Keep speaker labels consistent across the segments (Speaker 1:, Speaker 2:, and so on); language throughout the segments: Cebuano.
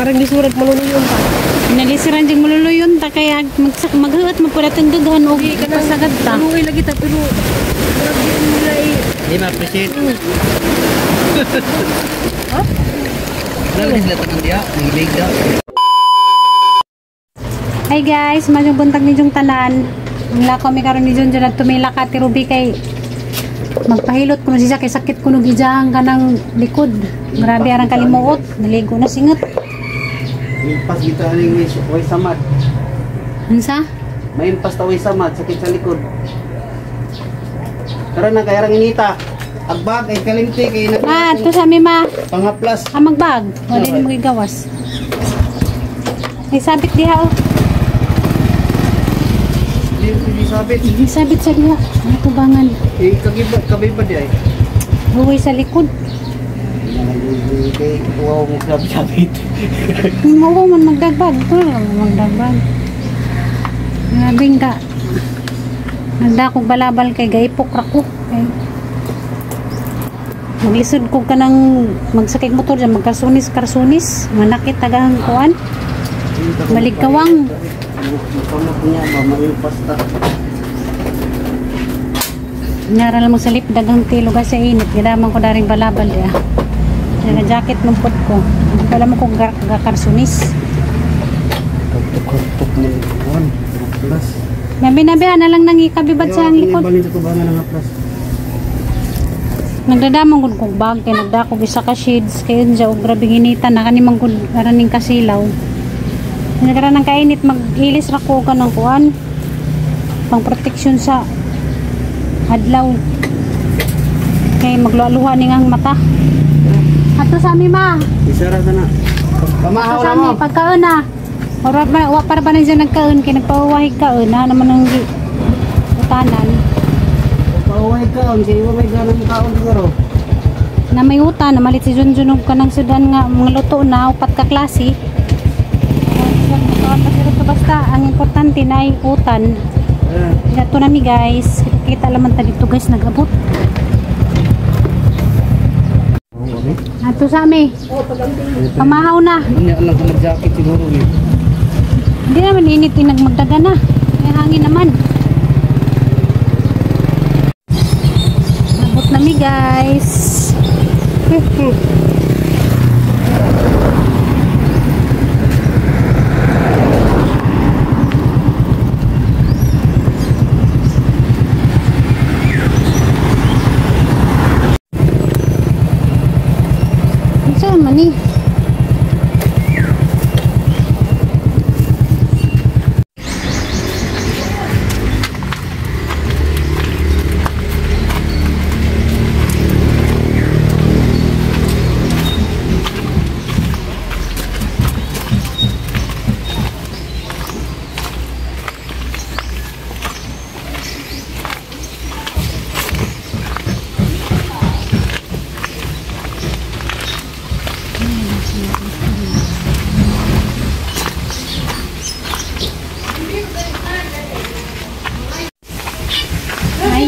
Speaker 1: Karang lisuran maluluyon pa.
Speaker 2: Nalisiran diyang maluluyon ta kaya maghuot mo pala itong daghan o pasagad ta.
Speaker 1: Maluoy lagi ta pero murag di nila eh.
Speaker 3: Di ma-appreciate.
Speaker 1: Ha?
Speaker 3: Wala sila tanang diya. Nangibig daw.
Speaker 2: Hi guys, masyong buntag ni Jung tanan. Ang lakaw mi karon ni Junjun at tumila ka Ate Ruby kay magpahilot kuno siya kay sakit kuno gijang kanang likod. Grabe arang kalimuot, naligo na singot.
Speaker 3: Impas gito aning may way samad.
Speaker 2: Unsa?
Speaker 3: May impas ta way samad sakit sa likod. Tara na kay arang inita. Agbag ay kalimti kay nag
Speaker 2: Ma, to sa mi ma.
Speaker 3: Pangaplas.
Speaker 2: Ah, magbag. Wala ni mo gigawas. Ay sabit diha oh.
Speaker 3: Di sabit.
Speaker 2: Ay, sabit sa diha. Ano tubangan?
Speaker 3: Eh kagiba kabiba di ay.
Speaker 2: Huway sa likod.
Speaker 3: Kay wow mo grabe sabit.
Speaker 2: Mo man magdagbag. Ito lang magdagbag. Grabe ka. Nagdakog balabal kay gaipok ra ko. Kay maglisod ko ka ng magsakay motor dyan, magkarsunis karsunis, manakit tagahang kuan. Maligkawang.
Speaker 3: Kamot niya ba maimpas ta.
Speaker 2: Ngaral mo sa lip daghang tilo sa init. Gidaman ko daring balabal ya. Naga jacket mong put ko. Hindi ko alam kung gakarsunis.
Speaker 3: Tuk-tuk ni kuan. Plus.
Speaker 2: Nabi-nabihan na lang nang ikabibad sa ang likod.
Speaker 3: Balin sa tubangan ng plus.
Speaker 2: Nagdadamang gud kog bag kay nagdakog isa ka shades kay unja og grabe ginita na kani man gud araning kasilaw. Nagara nang kainit mag-ilis ra ko kanang kuan. Pang protection sa adlaw. Kay magluha-luha ning ang mata. Ato sa ami ma.
Speaker 3: Isara ka na. Pamahaw
Speaker 2: Ato sa
Speaker 3: na mo.
Speaker 2: ami pagkaon na. Ora ba wa para ba na siya nagkaon kay nagpauwahi kaon na naman ang utanan.
Speaker 3: Pauway ka, on kay may ganang kaon siguro.
Speaker 2: Na may utan, namalit si Junjun og kanang sudan nga mga luto na upat ka klase. Basta ang importante na ay utan. Ito na mi guys. Kita laman ta dito guys nag-abot. Ato sa ami. Pamahaw na.
Speaker 3: Hindi lang ko mag-jacket siguro ni.
Speaker 2: Hindi naman init yung nagmagdaga na. May hangin naman. Abot na mi guys. Saan man eh?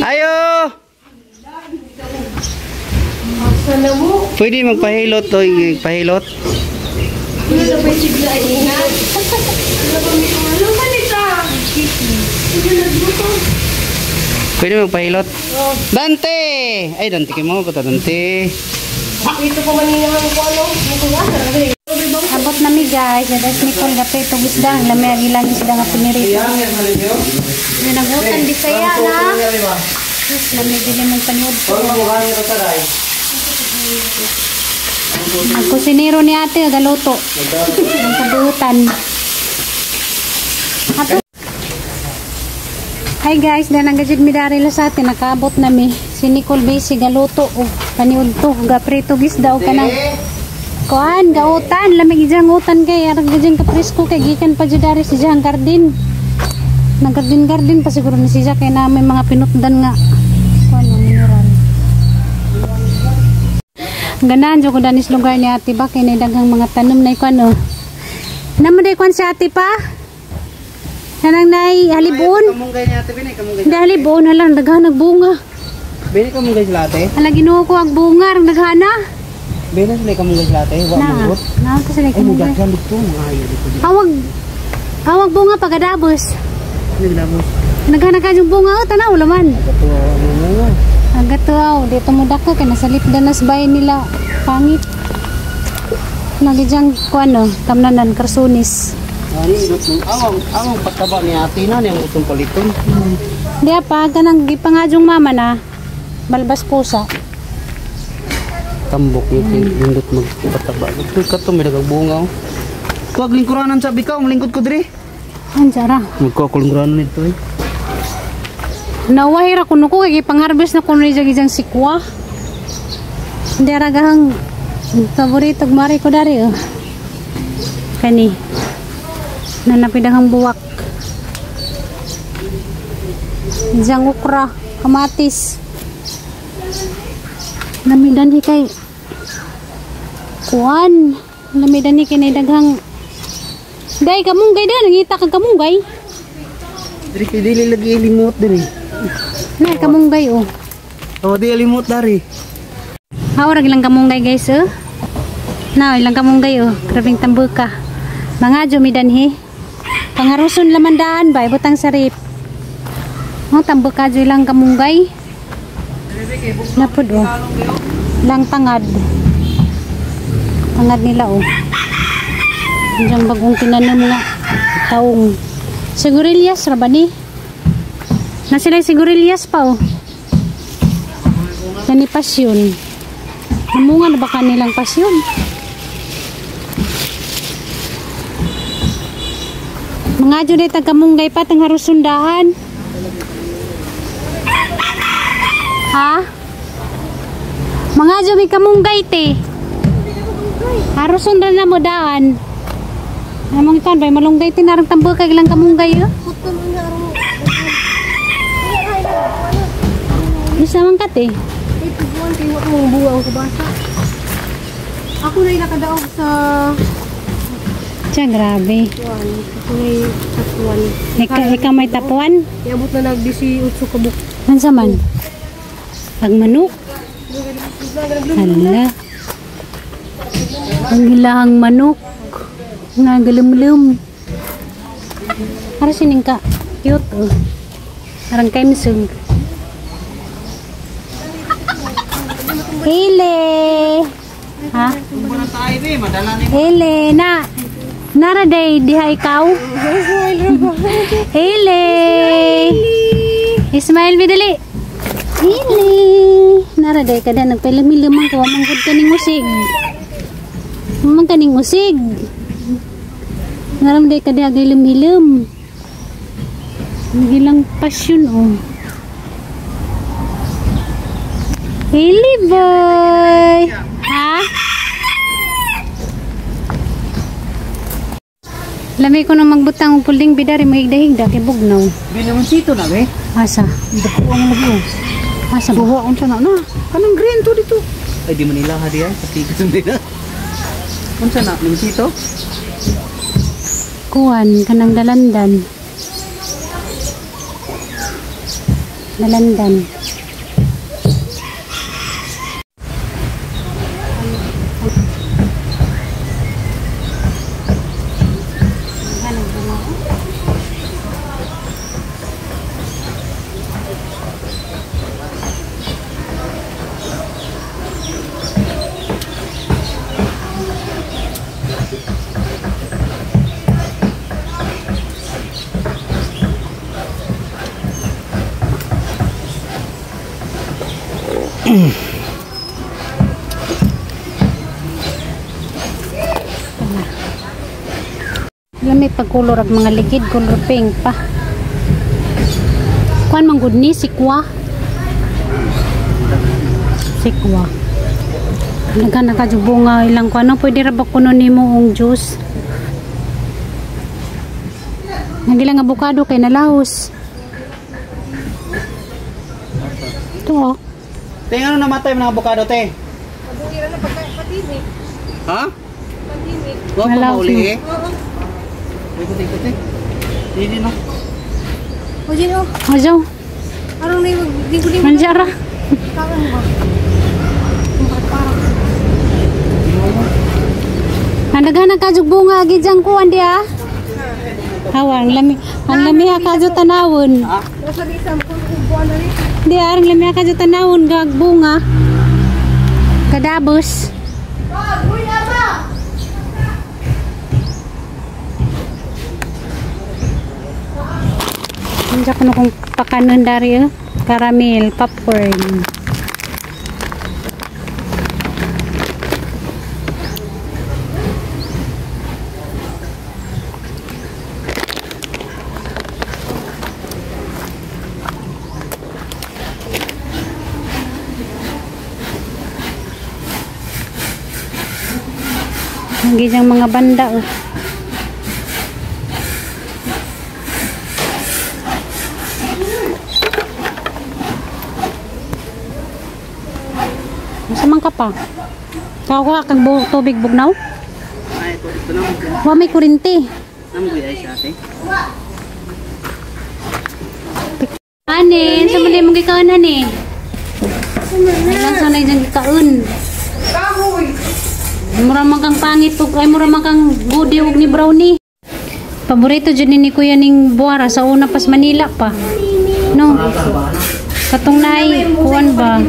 Speaker 3: Ayo! Pwede magpahilot to, pahilot. Pwede magpahilot. Dante! Ay, Dante kay mo ko ta Dante.
Speaker 1: Ito pa man niya ang kuan no.
Speaker 2: Abot na mi guys, adas ni Nicole gape itong isda, ang lami ang ilang isda nga pinirito. Yung nagutan Bisaya na. Yes, lami din mong paniod ko. Ang kusinero ni ate, galuto. Ang kabuutan. Ato. Hi guys, dan ang gajid mi dari la sa atin, nakaabot na mi. Si Nicole Basi galuto og paniud to, gaprito gisda og kanang kuan, gautan, lamig ijang utan kay arang gajing kapresko kay gikan pa jud dari si jang garden. Nag-garden garden pa siguro ni siya kay na may mga pinutdan nga kuan yung mineral. Ganahan jud ko danis lugar ni ate ba kay daghang mga tanom na kuan oh. Namo day kuan si ate pa? Kanang nay halibon.
Speaker 3: Kamunggay ni ate Binay, kamunggay.
Speaker 2: Hindi halibon hala daghan nagbunga.
Speaker 3: Binay kamunggay sila ate.
Speaker 2: Hala Ginoo ko ang bunga rang daghana.
Speaker 3: Bena sila kamunggay sila ate. Wa
Speaker 2: Na,
Speaker 3: manggot.
Speaker 2: na ka sila
Speaker 3: Ay,
Speaker 2: kamunggay.
Speaker 3: mudaghan dito. Mga ayo dito.
Speaker 2: Awag awag bunga pagkadabos.
Speaker 3: Nagdabos.
Speaker 2: Naghanag ka yung bunga oh, tanaw laman.
Speaker 3: Ito, ano nga.
Speaker 2: Agato aw, dito mo dako kay nasa lipdanas bahay nila pangit. Nagijang kuano, tamnanan karsunis.
Speaker 3: Ano yung awang, awang pataba ni ate na niyang utong paliton.
Speaker 2: Di pa kanang gipangadyong mama na balbas pusa.
Speaker 3: Tambok yun, lindot magpataba. Ito kato, may nagagbunga. Oh. Kuwag lingkuranan sabi ka, ang lingkod ko diri.
Speaker 2: Anjara.
Speaker 3: Magkuha ko lingkuranan nito eh.
Speaker 2: Nawahira kuno ko kay gipangharvest na kuno ni jang sikwa. Hindi ra gahang paborito mari ko dari oh. Kani. Nanapidahang buwak. Jang okra, kamatis. Lamidan hi kay kuan. Lamidan hi kay nay daghang Day kamunggay da nangita kag kamunggay.
Speaker 3: Diri kay dili lagi limot diri.
Speaker 2: Nay kamunggay oh.
Speaker 3: Oh, di limot dari.
Speaker 2: Hawra ilang kamunggay guys oh. Na ilang kamunggay oh. Grabing tambuka. Mga jumidanhi. Pangaruson laman daan ba ibutang sarip. Oh, tambuka jo ilang kamunggay. Napud oh. Ilang tangad. Tangad nila oh. Diyan bagong tinanom nga taong. Sigurilyas ra ba ni? Na sila sigurilyas pa oh. Kani pasyon. Namunga na ba kanilang pasyon? Mga dyan ay tagkamunggay pa, tangharusundahan. Ha? Mga dyan may kamunggay te. Harusundan na mo daan. Among itan bay malunggay ti narang tambukay lang kamunggay oh. Isa man ka te.
Speaker 1: Ay, tubuan kayo akong bunga ang kubasa. Ako na'y nakadaog sa
Speaker 2: Tiyan, grabe.
Speaker 1: kuan. Ako na'y tapuan.
Speaker 2: Ika may tapuan.
Speaker 1: Iabot na nag 18 ka buk.
Speaker 2: Nansa man? Ang manok. Hala. Ang ilahang manok. Nga galumlum. Para sining ka. Cute oh. Arang kaimsug. Hele. Ha? Hele na. Nara day diha ikaw. Hele. Ismail bidali. Hele. Nara day kada nagpilami-limang ko manggod kaning usig. Man kaning usig. Ngaram day kada gilum-hilom. Gilang pasyon oh. Hele boy. Ha? Lami ko na magbutang og pulding bidari mahigda-higda kay bugnaw.
Speaker 3: Binaman sito na be.
Speaker 2: Asa?
Speaker 3: Dako ang lagi oh.
Speaker 2: Asa ba?
Speaker 3: Suha unsa na na. Kanang green to dito. Ay di Manila ha diay pati ka na. Unsa na limsito?
Speaker 2: Kuan kanang dalandan. Dalandan. Lami pagkulor ag mga ligid, color pink pa. Kuan man gud ni sikwa. Sikwa. Nagana ka bunga ilang kuan no, pwede ra ba kuno nimo og juice? Nagilang abukado kay nalahos. Ito oh.
Speaker 3: Te, ano namatay mga abukado te?
Speaker 1: Abungira na pagka-pandemic.
Speaker 3: Ha?
Speaker 1: Pandemic.
Speaker 3: Wa pa
Speaker 2: Nalahos
Speaker 3: mauli
Speaker 2: na.
Speaker 3: eh. Ikot ikot eh. Dili na.
Speaker 1: O, Gino,
Speaker 2: Ajaw,
Speaker 1: arong na yung mag-lingko-lingko.
Speaker 2: manjara.
Speaker 1: Kaon ba? Parang.
Speaker 2: Ang daghan na kajug bunga agi diyang kuan di ah. Hawa, ang lami ha kadyo tanawon. Di ah, ang lami ha kadyo tanawon gag bunga. Kadabos. Nandiyan ko na kung pakanon dari eh. Caramel, popcorn. Ang gijang mga banda oh. Unsa man ka pa? Kakuha kang tubig bugnaw?
Speaker 3: Ay, tubig ko na.
Speaker 2: Wa may kurinti.
Speaker 3: Namguy ay sa ate.
Speaker 2: Ani, sa man imong gikaon ani? Ay lang sa nay diyang gikaon.
Speaker 1: Kahoy.
Speaker 2: Mura man kang pangit ug ay mura man kang goodie ug ni brownie. Paborito jud ni Kuya ning buwara sa una pas Manila pa. No. Katong nay kuan ba?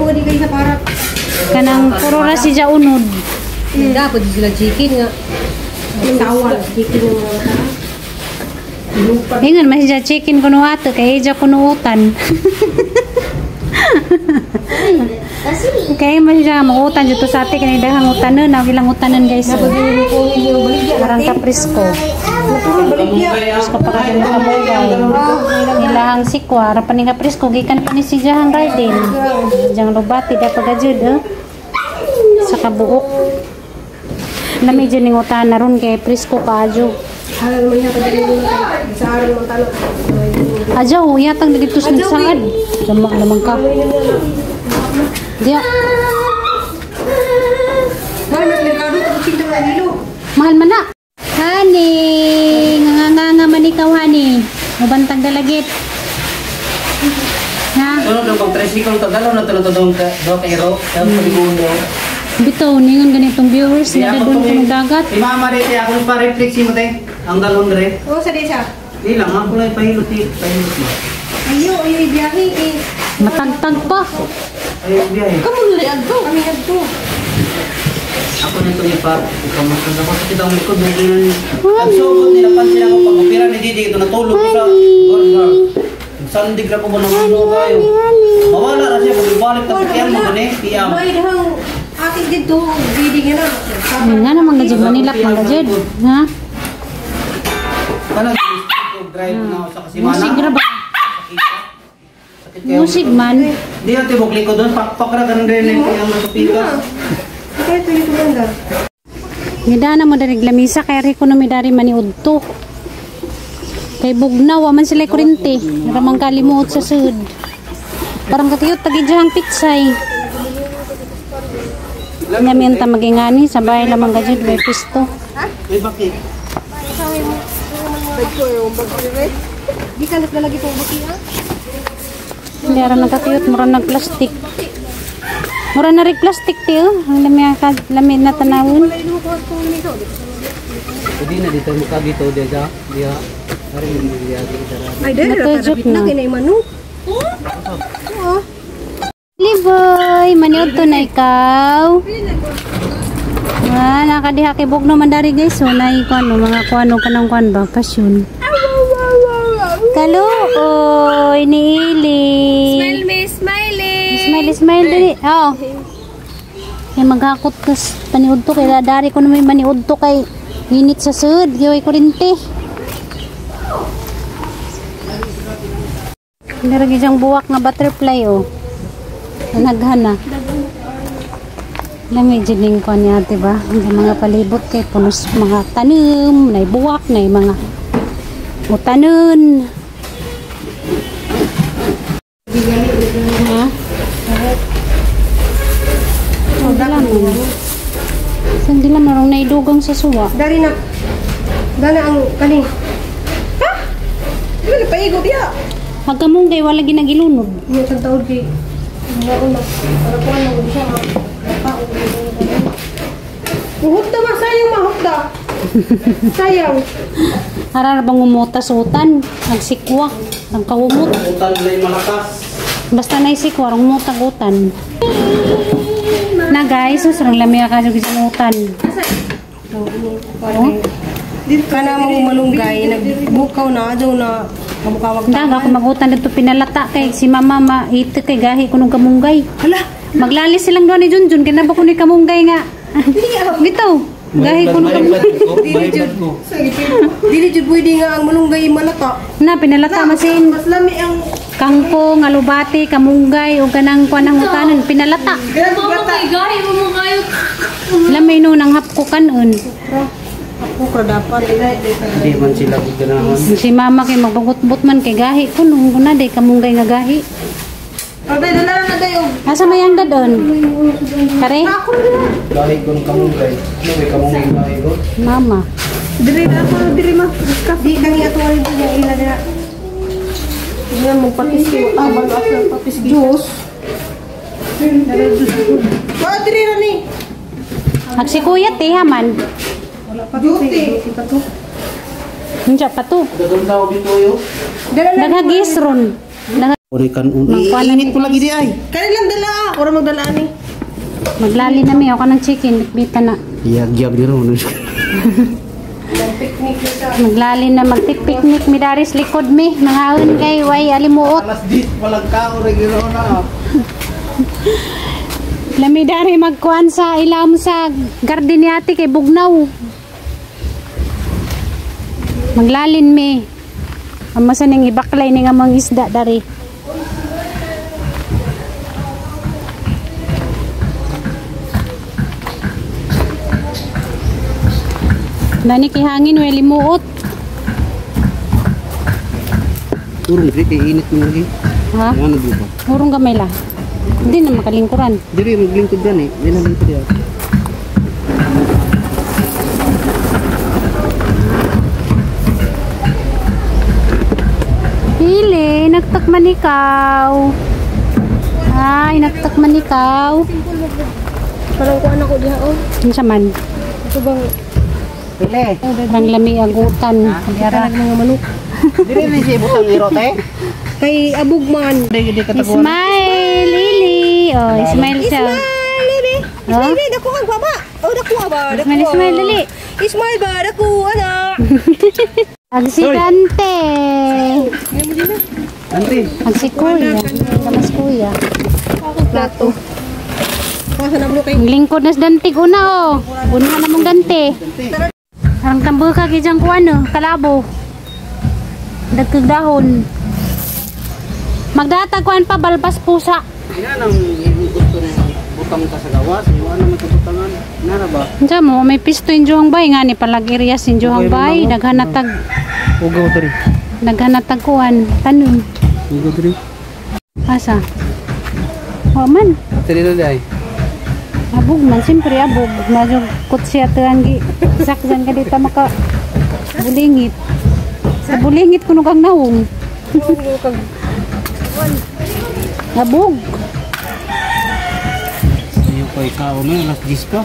Speaker 2: Kanang puro ra si Jaunod.
Speaker 1: Dapat sila chicken nga. Tawa chicken nga.
Speaker 2: Ingon man siya chicken kuno ato kay ija kuno utan. Kay man siya mangutan dito sa ate kay daghang utanon, na ilang utanon guys. Parang kapresko. Presko pa kasi makabugay. Ilahang sikwa, ra pa ni kapresko gikan pa ni si Jahang garden. Jang lubati da pagajud eh. Sa kabuok. Lami jud ning utan na ron kay presko kaadyo. Ajaw, yatang na dito sa nagsaad. Dama naman ka. Diya. Mahal man na. Honey, nga man ikaw, honey. Mabantag dalagit. Ha?
Speaker 3: Ano daw kung tricycle to dalaw na to dong do kay ro.
Speaker 2: Bitaw ningon ganitong viewers na doon kung dagat.
Speaker 3: Si mama re te akong pa-reflex mo te. Ang dalon re.
Speaker 1: Oo, sa di siya.
Speaker 3: Di lang ako lang pahilot pahilot mo.
Speaker 1: Ayo, ayo biyahe eh.
Speaker 2: Matagtag pa.
Speaker 3: Ayo biyahe.
Speaker 1: Kamo na adto, kami adto.
Speaker 3: Ako nito ipa ikamusta ako sa kitang likod ng ang sugod nila pansin ako pag opera ni Didi ito natulog ko sa burger. Sandig ra ko ba nang ano kayo. Mawala ra siya pagbalik tapos PM mo gani, PM.
Speaker 1: May dahang akin dito, Didi nga na.
Speaker 2: Nga naman gajud Manila man gajud. Ha?
Speaker 3: Kana drive na ako sa Kasimana.
Speaker 2: Musig ra ba? Musig man.
Speaker 3: Di ate buk likod doon pakpak ra karon rin ang matupikas.
Speaker 1: Kaya ito yung tumanda.
Speaker 2: Ngidana mo dari lamisa kay riko no midari maniudto. Kay bugnaw man sila kurinti. Ramang kalimuot sa sud. Parang kakiyot tagi diyang pitsay. Namin ta magingani sa bahay lamang gajud may pisto.
Speaker 3: May baki.
Speaker 1: Di ka naglalagi itong baki ah.
Speaker 2: Hindi ra nagkakiyot mura nag plastic. Mura na rin plastic tiyo. Ang lami lami na tanawon.
Speaker 3: Pwede na dito mukha dito dito dia.
Speaker 1: Ay, dahil na kinay manok. Oo.
Speaker 2: Liboy, maniud to na ikaw. Ah, nakadiha kay bugno man dari guys. So nay kuano mga kuano kanang kuan ba pasyon. Kaluoy ni Ili.
Speaker 1: Smile me, smiley.
Speaker 2: Smile, smile diri. Oh. Kay maghakot kas paniud to kay dari ko na may maniud to kay init sa sud, giway kurinte. Niragi diyang buwak nga butterfly oh. Naghana. Lami dyan yung kuan niya, diba? Ang mga palibot kay punos mga tanim, nay buwak, nay mga utanon. Ha? Oh, dilam. Saan dilam narong naidugang sa suwa?
Speaker 1: Dari na. Dana ang kaning. Ha? Di ba nagpaigo diya?
Speaker 2: Pagkamunggay, wala ginagilunod.
Speaker 1: Hindi ang taon kay nauna. Para kuan na siya ma. Uhot na ba sayang mahot da. Sayang.
Speaker 2: Arar bang umuta sa utan? Nagsikwa. Nagkaumot.
Speaker 3: Utan na yung malakas.
Speaker 2: Basta naisikwa, umutag utan. Na guys, susrang lami ka sa utan.
Speaker 1: Oh? Kana mo malunggay nagbukaw na adyo na kamukawag.
Speaker 2: Daga ako magutan dito pinalata kay si mama maite kay gahi kunong kamunggay.
Speaker 1: Hala.
Speaker 2: Maglalis silang doon ni Junjun kay naba kuno kamunggay nga. Bitaw. Gahi kunong kamunggay.
Speaker 3: Dili ko.
Speaker 1: Dili jud pwede nga ang malunggay malata.
Speaker 2: Na pinalata masin
Speaker 1: Mas lami ang
Speaker 2: kangkong, alubati, kamunggay o kanang kuan ang utanon pinalata.
Speaker 1: Mama kay
Speaker 4: gahi mo kayo.
Speaker 2: Lamay no nang hapko kanon.
Speaker 1: Ako ra dapat.
Speaker 3: Di man sila ganahan.
Speaker 2: Si mama kay magbagot-bot man kay gahi kuno kuna day kamunggay nga gahi.
Speaker 1: Abay dala na dayo.
Speaker 2: Asa may ang dadon? Kare?
Speaker 3: Gahi ko ng kamunggay. Ano may kamunggay gahi ko?
Speaker 2: Mama.
Speaker 1: Diri na ako diri ma. Di kani ato ay niya ila dira. Tingnan mo patis ko. Ah, balo ako patis juice. Wa diri ra ni.
Speaker 2: Ag si kuya te haman.
Speaker 1: Wala pa duty.
Speaker 2: Unsa pa to?
Speaker 3: Dadon daw dito yo.
Speaker 1: Dala na.
Speaker 2: Nagagis ron.
Speaker 3: Uri kan Init ko lagi di ay.
Speaker 1: Kani lang dala ah. Ora magdala ani.
Speaker 2: Maglali na mi ako ng chicken bitbita na.
Speaker 3: Yag-yag diro.
Speaker 1: Picnic sa.
Speaker 2: Maglali na magpiknik mi daris likod mi mangaon kay way alimuot.
Speaker 3: Alas 10 walang tao ra giro na.
Speaker 2: Lami dari magkuan sa ilam sa garden ni ate kay bugnaw. Maglalin mi. Amo sa ning ibaklay ni nga mga isda dari. Dani kay hangin way limuot.
Speaker 3: Urong diri kay init man lagi.
Speaker 2: Ha?
Speaker 3: Ano di ba?
Speaker 2: Urong gamay la. Hindi na makalingkuran.
Speaker 3: Diri maglingkod gani, di na lingkod ya.
Speaker 2: Hili, nagtakman ikaw. Ay, nagtakman ikaw.
Speaker 1: Parang kuan ako diha oh.
Speaker 2: Unsa man?
Speaker 1: Ito bang
Speaker 3: Pile.
Speaker 2: Ang lami agutan. Yara.
Speaker 1: mga manok.
Speaker 3: Diri ni siya ibutang ni rote.
Speaker 1: Kay abog man.
Speaker 3: Dili di kataguan.
Speaker 2: Smile, Lily. Oh, smile siya.
Speaker 1: Smile, baby.
Speaker 2: Oh?
Speaker 1: Smile, baby. Dako kang baba. Oh, dako ba? Dako.
Speaker 2: Smile, smile, dali.
Speaker 1: Smile ba? Dako, ana.
Speaker 2: Agsidante.
Speaker 3: Ante.
Speaker 2: Agsi kuya. Kamas kuya.
Speaker 1: Plato. Kasa na kay.
Speaker 2: Ang lingkod nas dantig una oh. Una na mong dante. Ang tambuka gijang kuan oh, kalabo. Dagkag dahon. Magdatag kuan pa balbas pusa.
Speaker 3: Ina nang gusto ni butang ta sa gawas, iwan na matubutangan. Nara ba?
Speaker 2: Unsa mo may pisto in Juhang Bay nga ni palag area sin Juhang Bay naghanatag
Speaker 3: Ugaw diri.
Speaker 2: naghanatag kuan tanom.
Speaker 3: Ugaw diri.
Speaker 2: Asa? Wa man.
Speaker 3: Diri na dai.
Speaker 2: Abog man siyempre abog. Medyo kutsi atuan gi sakjan ka dito maka bulingit. Sa bulingit kuno kang naong. Abog.
Speaker 3: Iyo ko ikaw na alas 10 pa.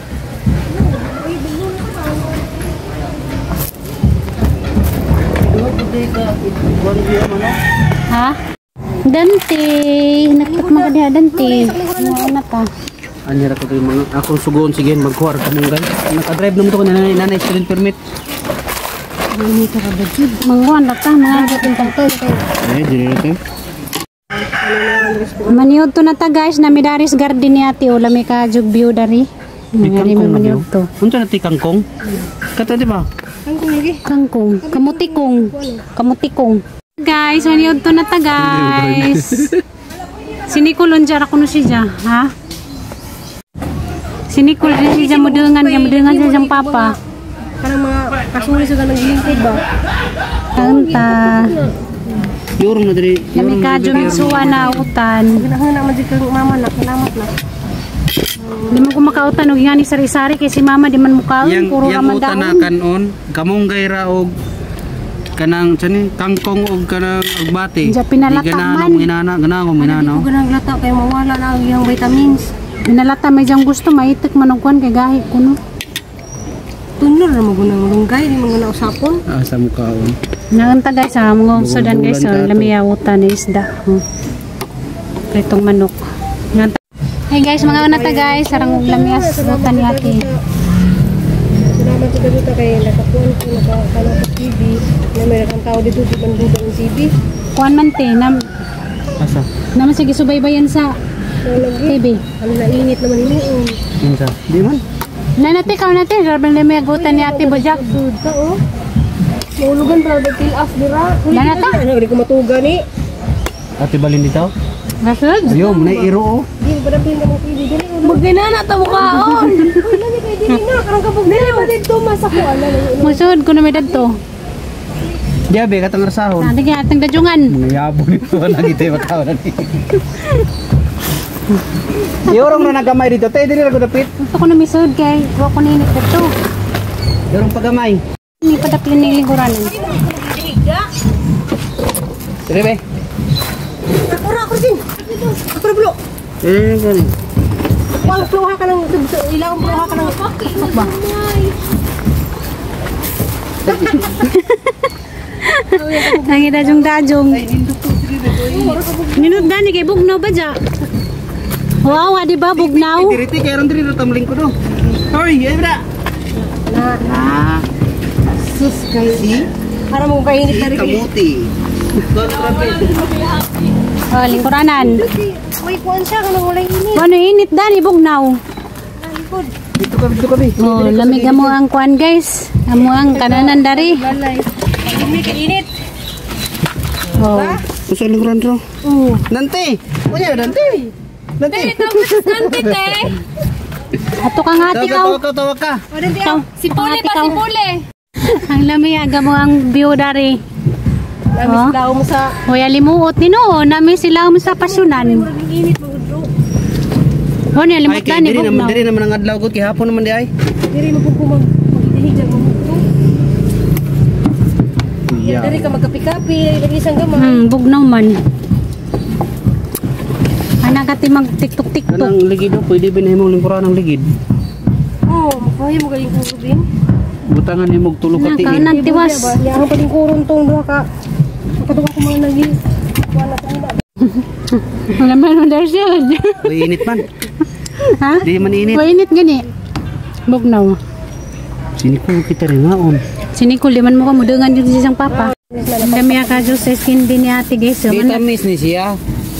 Speaker 2: Ha? Dante, nagtakma ka diha Dante. Ano ta?
Speaker 3: Anyara ko yung mga akong sugoon sige magkuha ra kamong guys. Naka-drive naman to ko nanay nanay student permit.
Speaker 2: Manguan ra ta mga
Speaker 3: Eh diri ra tayo.
Speaker 2: Maniod to na ta guys na midaris garden ni ate o lami ka jug view dari. Ngari
Speaker 3: Kangkong na
Speaker 2: maniod to.
Speaker 3: Unsa na ti kangkong? Kato di ba?
Speaker 1: Kangkong lagi.
Speaker 2: Kangkong, kamutikong, kamutikong. Guys, maniod to na ta guys. Si Nicole unja ra kuno siya, ha? Si Nicole din siya mudengan, kaya mudengan siya siyang papa.
Speaker 1: Kanang mga kasuli sa ganang lingkod ba?
Speaker 2: Tanta.
Speaker 3: Yurong na diri.
Speaker 2: Lami ka jumigsuwa na utan.
Speaker 1: Ganahan na man jud kang mama na salamat na.
Speaker 2: Di mo ko makautan og ingani sari-sari kay si mama di man mukaon,
Speaker 3: Yang
Speaker 2: puro
Speaker 3: yang
Speaker 2: raman
Speaker 3: utan na
Speaker 2: dahon.
Speaker 3: kanon, kamunggay ra og kanang sani kangkong og kanang agbati.
Speaker 2: Diya pinalata
Speaker 3: Di ganahan
Speaker 2: man.
Speaker 3: akong inana, ganahan akong inana.
Speaker 1: Ko ganang lata kay mawala na ang iyang vitamins.
Speaker 2: Pinalata may diyang gusto maitik man og kuan kay gahi kuno.
Speaker 1: Tunor na magunang lunggay ni mga nausapon.
Speaker 3: Ah, sa mukhaon.
Speaker 2: Naunta guys, ah, mga sudan guys,
Speaker 3: Bulan
Speaker 2: oh,
Speaker 3: ka to.
Speaker 2: lamiya utan na isda. Oh. Pritong manok. Nganta. Hey guys, mga una ta guys, sarang og lamiyas utan ni ate.
Speaker 1: Salamat sa dito kay nakakuan ko nakakano sa TV na meron kang tao dito di bandugan ng TV.
Speaker 2: Kuan man te, nam
Speaker 3: Asa?
Speaker 2: naman sige subaybayan sa
Speaker 1: Lagi.
Speaker 2: TV.
Speaker 1: Ang nainit naman ini.
Speaker 3: Kinsa? Di man.
Speaker 2: Nanate ka nate, grabe lamiya utan ni ate Bojak.
Speaker 1: Dude ka oh. Maulugan pa nag kill off dira.
Speaker 2: Nanata.
Speaker 1: Ano ko matuga ni.
Speaker 3: Ate balin dito?
Speaker 2: Rasod.
Speaker 3: Ayo, muna iro oh.
Speaker 1: Di ba dapin ka mong TV dili. Magginana ta mukaon. Uy, lami kay dili na karang kabog dili pa didto masako ala.
Speaker 2: Musod ko na may dadto.
Speaker 3: Diabe katang rasahon.
Speaker 2: Ah, sige, atang dajungan.
Speaker 3: Mga yabo nito na kita makaon na ni. Yorong na nagamay dito. Te dili ra ko dapit.
Speaker 2: Gusto ko na misod kay wa ko ninit dadto.
Speaker 3: Yorong pagamay.
Speaker 2: Ni padapil ni lingkuranan.
Speaker 3: Dire be.
Speaker 1: Ako ra ako sin. Ako ra bro.
Speaker 3: Eh, gani.
Speaker 1: Wang pluha ka ng ilawang pluha ka ng
Speaker 2: Ba? Ang dajung dajung. Ninod gani kay bugnaw ba ja? Wow, di ba bugnaw?
Speaker 3: Dire te kay ron diri ra tamling ko do. Sorry, ay bra.
Speaker 1: Na
Speaker 3: Ah,
Speaker 1: sus kay. Para mo kainit na rin.
Speaker 3: Kamuti.
Speaker 2: Oh, lingkuranan.
Speaker 1: Uy, kuan siya kanang walay init.
Speaker 2: Ano init dani bugnaw.
Speaker 3: Dito kami, dito kami.
Speaker 2: Oh, lamig mo ang kuan guys. Amo ang kananan dari.
Speaker 1: Lalay. Hindi ka init.
Speaker 2: Oh.
Speaker 3: Gusto lingkuran ro.
Speaker 1: Oo.
Speaker 3: Nante. Unya nante. Nante.
Speaker 1: Nante te.
Speaker 2: Ato ka nga ate
Speaker 3: Tawag ka,
Speaker 2: kaw.
Speaker 3: tawag ka, tawag ka.
Speaker 2: Ikaw. Si Pule pa, si Pule. Ang lamig aga mo ang view dari.
Speaker 1: Namis
Speaker 2: Oh.
Speaker 1: daw mo sa
Speaker 2: Hoy, alimuot ni no, nami sila mo sa pasunan.
Speaker 1: murag init mo bro.
Speaker 2: Oh, ni
Speaker 3: Ay,
Speaker 2: alimuot
Speaker 3: kay
Speaker 2: dani
Speaker 3: diri naman,
Speaker 2: bugnaw.
Speaker 3: diri naman ang adlaw ko kay hapon naman di ay.
Speaker 1: Diri mo pud ko mag magdihig mo mo.
Speaker 3: Yeah.
Speaker 1: Diri ka magkapi-kapi, lagi isang gamay.
Speaker 2: Bugnaw man. Anak ati mag TikTok TikTok.
Speaker 3: Kanang ligid do, pwede ba nahimong lingkuran ang ligid?
Speaker 1: Oh, magpahay mo galing kurubin.
Speaker 3: Butangan nimo og tulo ka tiin.
Speaker 2: Nakanan tiwas.
Speaker 1: Ya, ang paling kurun tong duha ka. Makatuwa ko mga nagi. Wala pa nila.
Speaker 2: Wala man mo siya.
Speaker 3: Uy, init man.
Speaker 2: Ha?
Speaker 3: Di man init.
Speaker 2: Wainit gani. Bugnaw.
Speaker 3: Siniko kita rin ngaon.
Speaker 2: Sinikol di man mo ka mudangan dito sa isang papa. Kami ka Diyos sa skin din ni ate guys.
Speaker 3: Di
Speaker 2: Human
Speaker 3: tamis ni siya.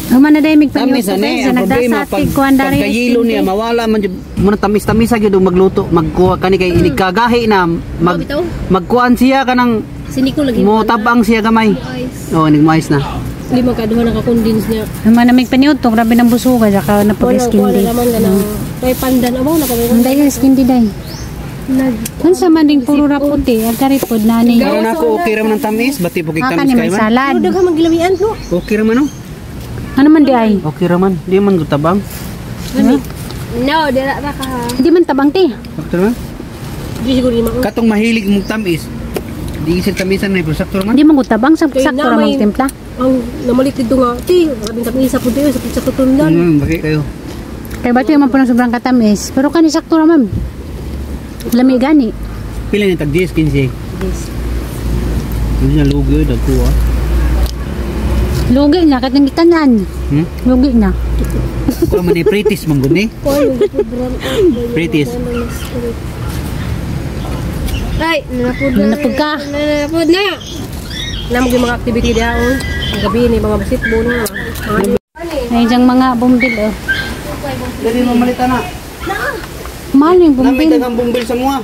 Speaker 2: na dahil
Speaker 3: Tamis
Speaker 2: migpanyot
Speaker 3: ani,
Speaker 2: guys.
Speaker 3: ang problema
Speaker 2: Nagdasa
Speaker 3: pag
Speaker 2: ate kuan dari.
Speaker 3: pagkayilo niya mawala man jud muna tamis-tamis gyud og magluto, magkuha kani kay inig kagahi na mag magkuan siya kanang
Speaker 1: Siniko lagi.
Speaker 3: mo tabang siya gamay. Oh, inig mais na.
Speaker 1: Hindi man kaduha naka-condense niya.
Speaker 2: Human na migpanyot to grabe ng busuga saka na pag
Speaker 1: Wala
Speaker 2: skin
Speaker 1: ko
Speaker 2: din.
Speaker 1: na naman ganang may pandan amo na kami.
Speaker 2: Ang dahil skin din day.
Speaker 1: Nag
Speaker 2: Unsa man ding puro ra puti, ang karipod na ni.
Speaker 3: Karon ako okay ra man ang tamis, bati po kay
Speaker 2: Aka
Speaker 3: tamis
Speaker 2: ni
Speaker 3: kay
Speaker 2: may
Speaker 3: man.
Speaker 2: salad.
Speaker 1: Pero daghan man gilamian no.
Speaker 3: Okay ra man oh.
Speaker 2: Ano man di ay?
Speaker 3: Okay ra man. Di man gud tabang.
Speaker 1: No, dira ra ka.
Speaker 2: Hindi man tabang ti.
Speaker 3: Sakto man.
Speaker 1: Di siguro ni mao.
Speaker 3: Katong mahilig mong tamis. Di isip tamisan na pero sakto ra man.
Speaker 2: Hindi man gud tabang sa
Speaker 1: Kay
Speaker 2: sakto ra
Speaker 1: na may-
Speaker 2: mang timpla.
Speaker 1: Ang namalit dito nga, ti, labing kami isa po tayo, sa pizza tutundan.
Speaker 3: Bakit kayo?
Speaker 2: Kay bato man po ng sobrang katamis. Pero kani sakto ra ma'am. Lami gani.
Speaker 3: Pila ni tag 10, 15. Hindi na lugi dagko ah.
Speaker 2: Lugi na katong gikanan. Lugi na.
Speaker 3: Kuha man ni Pritis man gud ni. Pritis.
Speaker 1: Ay, nanapod na.
Speaker 2: Nanapod ka.
Speaker 1: Nanapod na. Namag yung mga activity diha oh. Ang gabi ni mga basketball na. Mga
Speaker 2: Ay diyang mga bumbil oh.
Speaker 3: Dali mo malita na.
Speaker 2: Mahal yung
Speaker 3: Namay
Speaker 2: bumbil.
Speaker 3: daghang bumbil sa mua.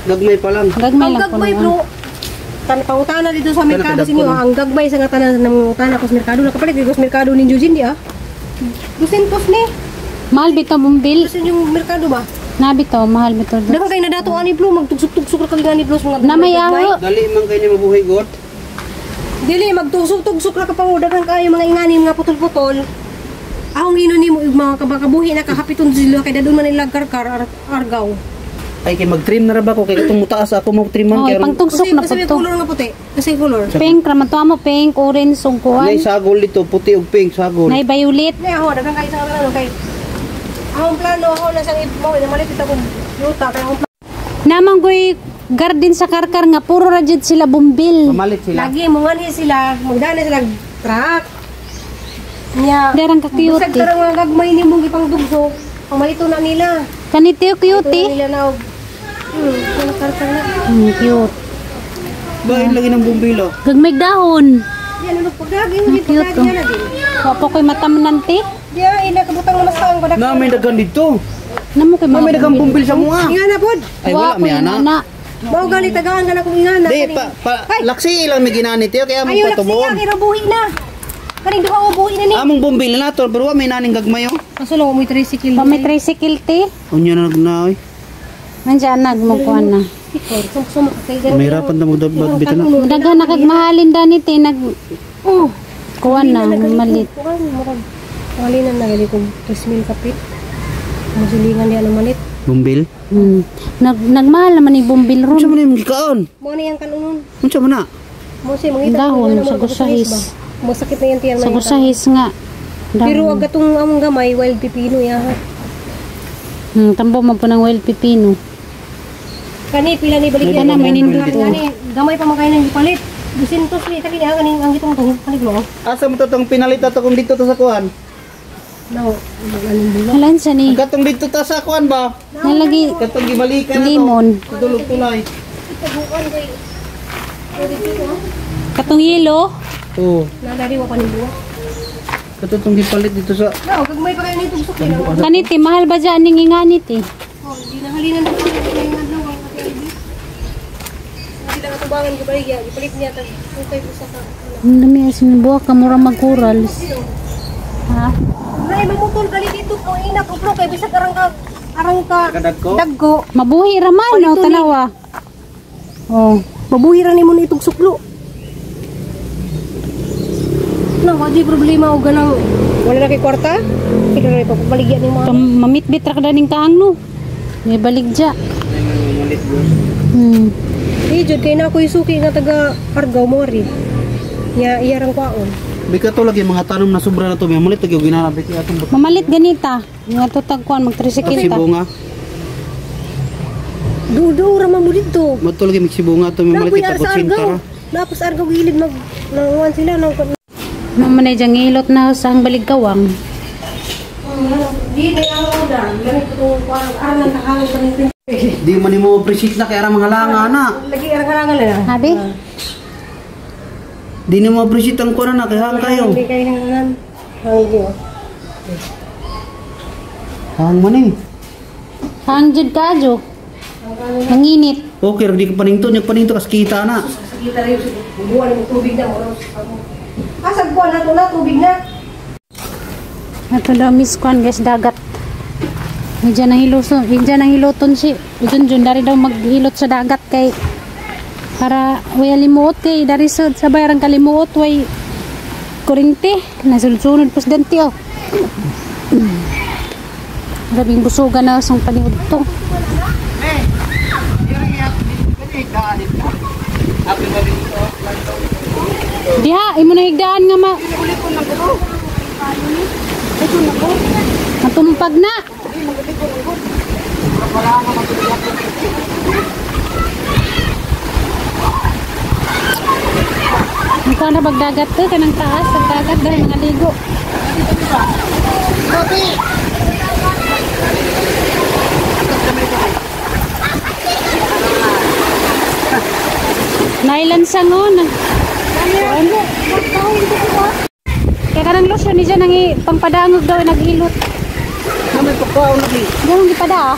Speaker 3: Gagmay pa lang.
Speaker 2: Gagmay
Speaker 1: Ang
Speaker 2: lang po
Speaker 1: gagmay
Speaker 2: noon.
Speaker 1: bro. Tan pangutana dito sa merkado
Speaker 3: Kana
Speaker 1: sa inyo.
Speaker 3: kadagko,
Speaker 1: Ang gagmay sa nga tanan ng utana ko sa merkado. Nakapalit ko sa merkado ni Eugene di ah. 200 ni.
Speaker 2: Mahal bitaw bumbil.
Speaker 1: Gusto yung merkado ba?
Speaker 2: Na bitaw, mahal bitaw.
Speaker 1: Daghan kay nadato ani bro, magtugsok-tugsok ra kag ani bro sa mga
Speaker 2: Na may
Speaker 1: gagmay.
Speaker 2: aho.
Speaker 3: Dali man kay ni mabuhay god.
Speaker 1: Dili magtusok-tugsok ra ka pa daghan kayo mga ingani mga putol-putol. Ahong ino nimo ug mga kabakabuhi na kahapiton sila kay dadun man nila karkar argaw.
Speaker 3: Ay kay mag-trim na ra ba ko kay katong mutaas ako mo trim man
Speaker 2: Oh,
Speaker 3: kay
Speaker 2: pangtugsok na
Speaker 1: Kasi
Speaker 2: po
Speaker 1: may
Speaker 2: to.
Speaker 1: color nga puti. Kasi color.
Speaker 2: Pink raman to amo pink, orange ug kuan.
Speaker 3: Nay sagol dito puti ug pink sagol.
Speaker 2: Nay violet.
Speaker 1: Nay ako daghan kayo sa plano kay ahong plano ako na sang mo na malit ito kong yuta kay ahong plano.
Speaker 2: Namang ko'y garden sa Karkar nga puro ra jud sila bumbil.
Speaker 3: Pamalit sila.
Speaker 1: Lagi mo nga sila, magdaan na sila truck. Nya.
Speaker 2: Darang ka cute.
Speaker 1: Bisag tarang mga gagmay ni mong ipang dugso. Pamalito na nila.
Speaker 2: Kanito cute
Speaker 1: Ito na
Speaker 2: eh.
Speaker 1: nila na og. Karkar na.
Speaker 2: Cute.
Speaker 3: Bahin lagi ng bumbilo.
Speaker 2: Gagmay dahon.
Speaker 1: Yan ano pagdagi hindi
Speaker 2: Cute,
Speaker 1: pagdagi
Speaker 2: oh.
Speaker 1: na din.
Speaker 2: Wa pa ko'y matamnan te.
Speaker 1: Diya ina kabutang na mas taong badak.
Speaker 3: Na may dagan dito.
Speaker 2: Namo ko'y
Speaker 3: Na
Speaker 2: mga
Speaker 3: may dagang bumbil sa mua.
Speaker 1: Ingana pod.
Speaker 3: Ay wala may
Speaker 2: ko'y
Speaker 3: ana.
Speaker 2: ana.
Speaker 1: Mao gali tagaan ka na kung ingana.
Speaker 3: Di pa laksi lang may ginani tiyo kaya among
Speaker 1: Ayo laksi
Speaker 3: patubuon.
Speaker 1: ka kay buhi na. Kaning duha o buhi na ni.
Speaker 3: Among bumbil na nato pero wa may naning gagmay oh.
Speaker 1: Kaso lang mo tricycle.
Speaker 2: Pa may tricycle te.
Speaker 3: Unya na nagnaoy.
Speaker 2: Nandiyan nagmugkuan na.
Speaker 3: Mahirapan na magdagbit na.
Speaker 2: Daghan na kag mahalin dani te nag
Speaker 1: Oh,
Speaker 2: kuan na malit.
Speaker 1: Wali na nagali kong 3,000 kapit. Masilingan niya na malit.
Speaker 3: Bumbil.
Speaker 2: Nag nagmahal naman ni bumbil
Speaker 3: Unsa
Speaker 2: ron.
Speaker 3: man imong gikaon?
Speaker 1: Mo na yang kanunon.
Speaker 3: Unsa man na?
Speaker 1: Mo siya mangita.
Speaker 2: Dahon, sa gusahis.
Speaker 1: Masakit na yan tiyan
Speaker 2: Sa gusahis nga. Dahon.
Speaker 1: Pero ang gatong among gamay wild pipino ya.
Speaker 2: Tambo man po ng wild pipino.
Speaker 1: Kani pila ni baligya
Speaker 2: Kana, may nindot to.
Speaker 1: Kani gamay pa man kayo nang gipalit. 200 ni kani ang kaning ang gitong tong kanig mo.
Speaker 3: Asa mo to tong pinalit ato kung dito to sa kuan?
Speaker 1: No, anong bulo.
Speaker 2: Halan sa ni.
Speaker 3: Katong dito ta sa kuan ba?
Speaker 2: Nalagi
Speaker 3: Katong gibalikan na to.
Speaker 2: limon.
Speaker 3: Tulog tulay.
Speaker 1: Taguan kay.
Speaker 2: Katong yelo.
Speaker 3: Oo.
Speaker 1: Nadari wa pa ni buwa.
Speaker 3: Katong tong gipalit dito sa
Speaker 1: No, gagmay pa kayo ni tugsok ni.
Speaker 2: Kaniti mahal ba dyan ning ingani te?
Speaker 1: Oh, di na halinan na kay adlaw ang pati. Hindi lang atubangan gibaligya, gipalit niya tag ukay usa ka.
Speaker 2: Ang dami ang sinubuha ka mura magkurals. Ha?
Speaker 1: Nay mamutol gali dito ko ina kuplo kay bisag arang ka
Speaker 3: Kadagko?
Speaker 1: Dagko.
Speaker 2: Mabuhi raman no
Speaker 1: Palito ni.
Speaker 2: tanawa. Oh.
Speaker 1: Mabuhi ra nimo ni itong suklo. Na, wala problema og ganang wala na kay kwarta. Kaya na ipapaligya nimo.
Speaker 2: Mamitbit ra ka daning kaang no. May baligya.
Speaker 3: Malit bro.
Speaker 1: Eh, jud kay na ako suki nga taga Argao mo ri. Nya iyarang kwaon.
Speaker 3: Bika to lagi mga tanom na sobra na to, may malit gyud ginanabit atong buto.
Speaker 2: Mamalit ganita. Nga tutag kuan magtricycle ta.
Speaker 3: Magsibunga.
Speaker 1: Dudo ra man mo didto.
Speaker 3: Mato lagi magsibunga to, may malit
Speaker 1: Napoy
Speaker 3: kita
Speaker 1: ar sa
Speaker 3: kutsinta
Speaker 1: Argao.
Speaker 3: ra.
Speaker 1: Napos Argao gilid mag nanguan sila nang
Speaker 2: Mama na diyang hilot na sa ang baligkawang.
Speaker 1: Di na ang order. Gamit ko itong kuan aran ang kahangan kaning
Speaker 3: Di man nimo appreciate na kay ara mga langa na.
Speaker 1: Lagi arang halangan na.
Speaker 2: Habi?
Speaker 3: Di nimo appreciate ang kuan na kay hang kayo.
Speaker 1: Hindi kayo hangan. Hangin yun.
Speaker 3: Hang man eh.
Speaker 2: Hang jud kajo. Nanginit.
Speaker 3: Okay, ra di ka paningto, nya paningto kas kita na.
Speaker 1: Kita rin bubuan ng tubig na oras. Asag buwan na to na tubig na.
Speaker 2: Ato daw miss kuan guys dagat. Medyo nang hiluton, medyo nang hiluton si Junjun dari daw maghilot sa dagat kay para way limuot kay dari sa sabay rang kalimuot way kurinti nasulsunod pos danti oh. Grabing busugan na sang paniud to. Diha imo na higdaan nga ma. Matumpag na. Mukha na bagdagat to, kanang taas, ang dagat dahil mga ligo. Nailansang oh. Kaya kanang lotion ni siya nang pangpadangog daw naghilot.
Speaker 3: Namay pagkaon lagi.
Speaker 2: Ganun di pada ah.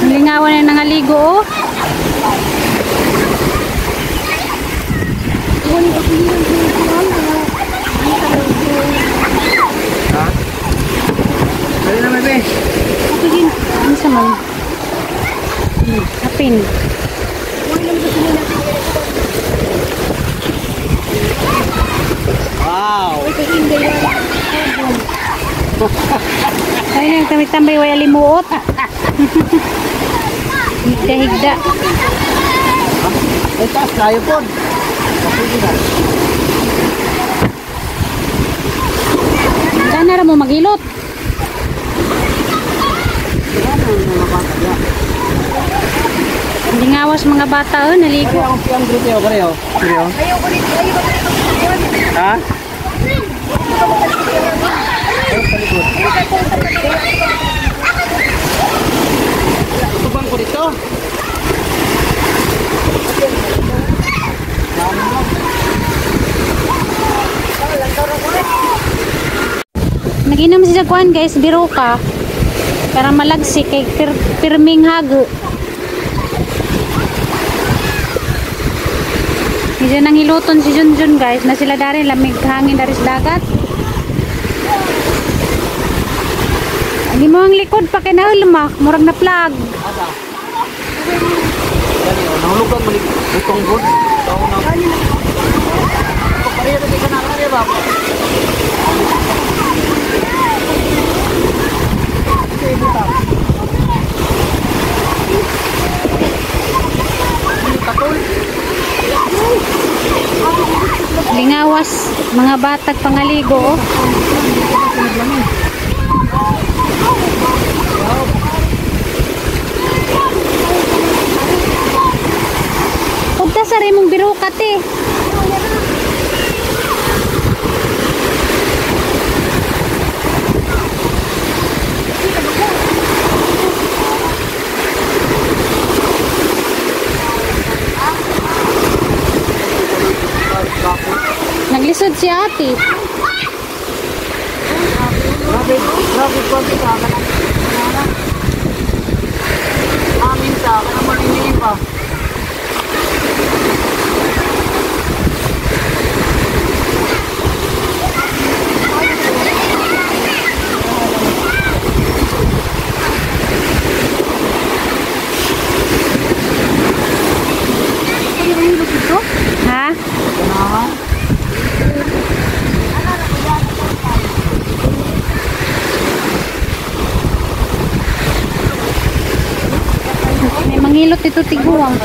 Speaker 2: Lingawan na nangaligo oh.
Speaker 3: Ha? Dali na bebe.
Speaker 2: Ano sa man? Apin.
Speaker 3: Wow.
Speaker 2: Ay, nang tambay-tambay way limuot. Higda-higda.
Speaker 3: Ay taas kayo pod.
Speaker 2: Sana ra mo maghilot. Hindi ngawas mga bata oh, naligo.
Speaker 3: Pareho ang piyang dito, pareho. Pareho.
Speaker 1: Ayaw ko dito, ayaw ko dito.
Speaker 3: Ha? Tubang ko dito.
Speaker 2: Naginom si Jaguan guys, biro ka. Para malagsik kay pirming hago. Medyo nanghiluton si Junjun guys, na sila dari lamig hangin dari sa dagat. Ang mo ang likod pa kinahulmak, murag na plug.
Speaker 3: Asa? Dali, oh, nahulugan mo ni butong good. Tao na. Pareho na ka na, pareho ba?
Speaker 2: Lingawas, mga batag pangaligo oh. Punta sa rimong birukat eh. Naglisod si ate.
Speaker 3: Grabe, grabe konti sa akin. Amin sa akin ang maniningin pa.
Speaker 2: Ha? May mangilot ito tiguang.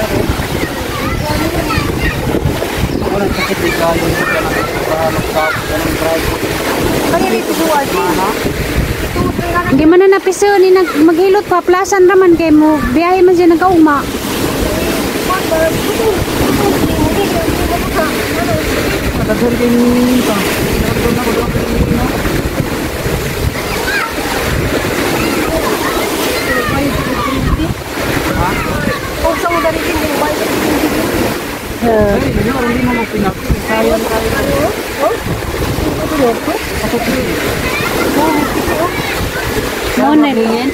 Speaker 3: Walang sakit di kayo.
Speaker 2: Hindi man na napiso ni nag maghilot pa plasan raman kay mo biyahe man siya nagkaugma.
Speaker 3: Daghan kay nini pa. Daghan na ko doon kay nini no. Ay, hindi mo hindi mo magpinak. Sayang tayo.
Speaker 2: Mo na rin.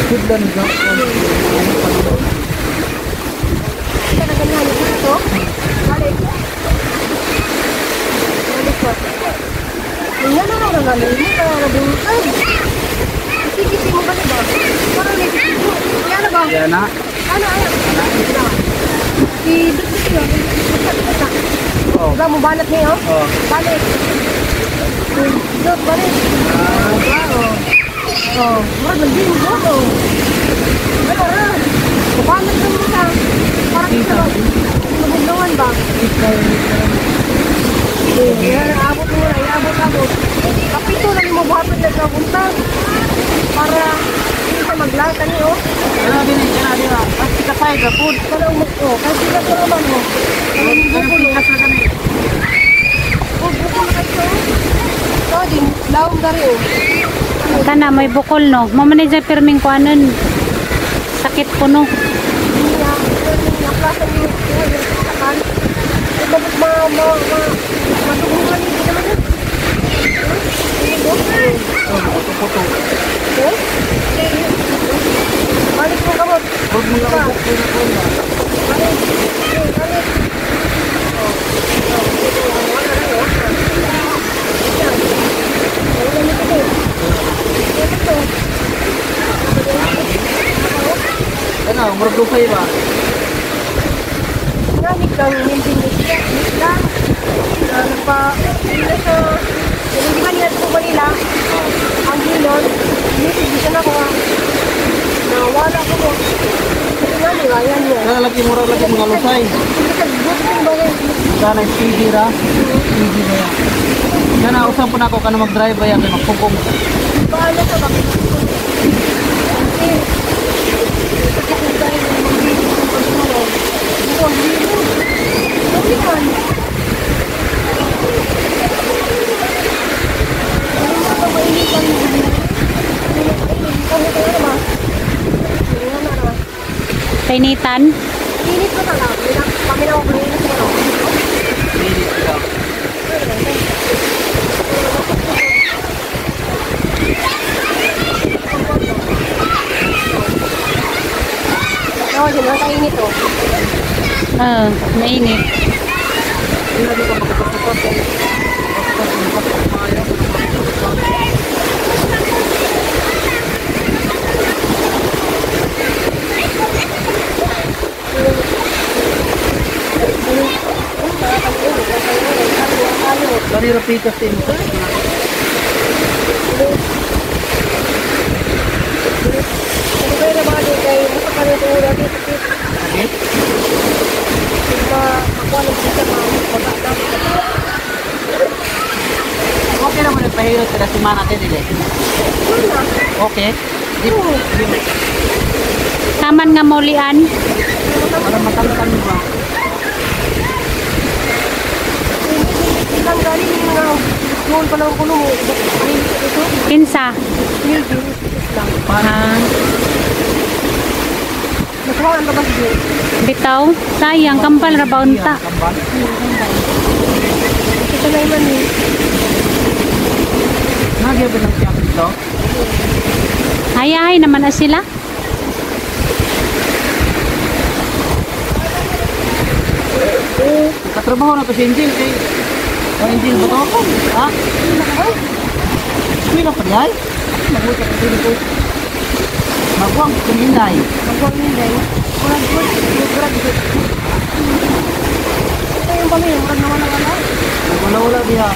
Speaker 3: Good lang ka. Yan na. Oh.
Speaker 1: Mo banat niyo?
Speaker 3: Oh.
Speaker 1: Balik. Dot, balik. Ah, oh. Murag nagdin mo oh. Ano ra? Banat ka mo ka. Parang ito. Magugnawan ba? Kaya abot mo na, abot abot. Kapito na nimo buhaton na kapunta. Para hindi ka maglata ni oh.
Speaker 3: Ano din yan din. Pasti ka side ra food.
Speaker 1: Kanang mo oh, kasi na ko naman mo. Ano bukol oh. Oh, bukol na kayo. Oh, din lawom dari oh.
Speaker 2: Kana may bukol no. Mo man ni pirming kuanon. Sakit ko no.
Speaker 1: Balik mo kamot.
Speaker 3: Huwag mo lang bukol na ko.
Speaker 1: Balik. Balik.
Speaker 3: Ano, murag lupay ba?
Speaker 1: Nani, kang hindi lang. Nagpa sa hindi ba nila sa Manila? Ang hilon, hindi siya na ko. Nawala ko mo. Ito na niya, yan niya.
Speaker 3: Kana lagi mura lagi mga lusay. Kana speedy ra. Speedy ba ya. Kana usap po na ako kana mag-drive ba ya kay magpugong.
Speaker 1: Paano sa bakit?
Speaker 2: Kainitan.
Speaker 1: Init ko talaga. Paminaw ko init ko.
Speaker 3: Init ka.
Speaker 1: Oo, yun ang kainit oh.
Speaker 2: Ah, mainit.
Speaker 3: Dari ra pikas din.
Speaker 1: Ano ba yung nabali kay basta ka nito dati sakit.
Speaker 3: Sakit?
Speaker 1: Diba, makuha ng bisa mabaga na.
Speaker 3: Okay naman yung pahirot kada semana natin dili. Okay. Di di
Speaker 2: Taman nga maulian.
Speaker 3: para matamtan ba?
Speaker 1: Ilang galing yung mga noon pa lang kuno mo. Ito,
Speaker 2: Kinsa.
Speaker 1: hindi lang.
Speaker 3: Para
Speaker 1: Nakuha ang labas din.
Speaker 2: Bitaw. Sayang, kambal ra ba unta.
Speaker 3: Kambal.
Speaker 1: Ito na iman eh.
Speaker 3: Nagya ba ng tiyak dito?
Speaker 2: Hayahay naman na sila.
Speaker 3: Katrabaho na to si Angel kay. Oh, Angel ba to? Ha? Eskwela pa diay? Magwang kuminday.
Speaker 1: Magwang hindi. Murag good. Murag good. Ito yung pamilya. Murag naman na wala.
Speaker 3: Wala wala diha.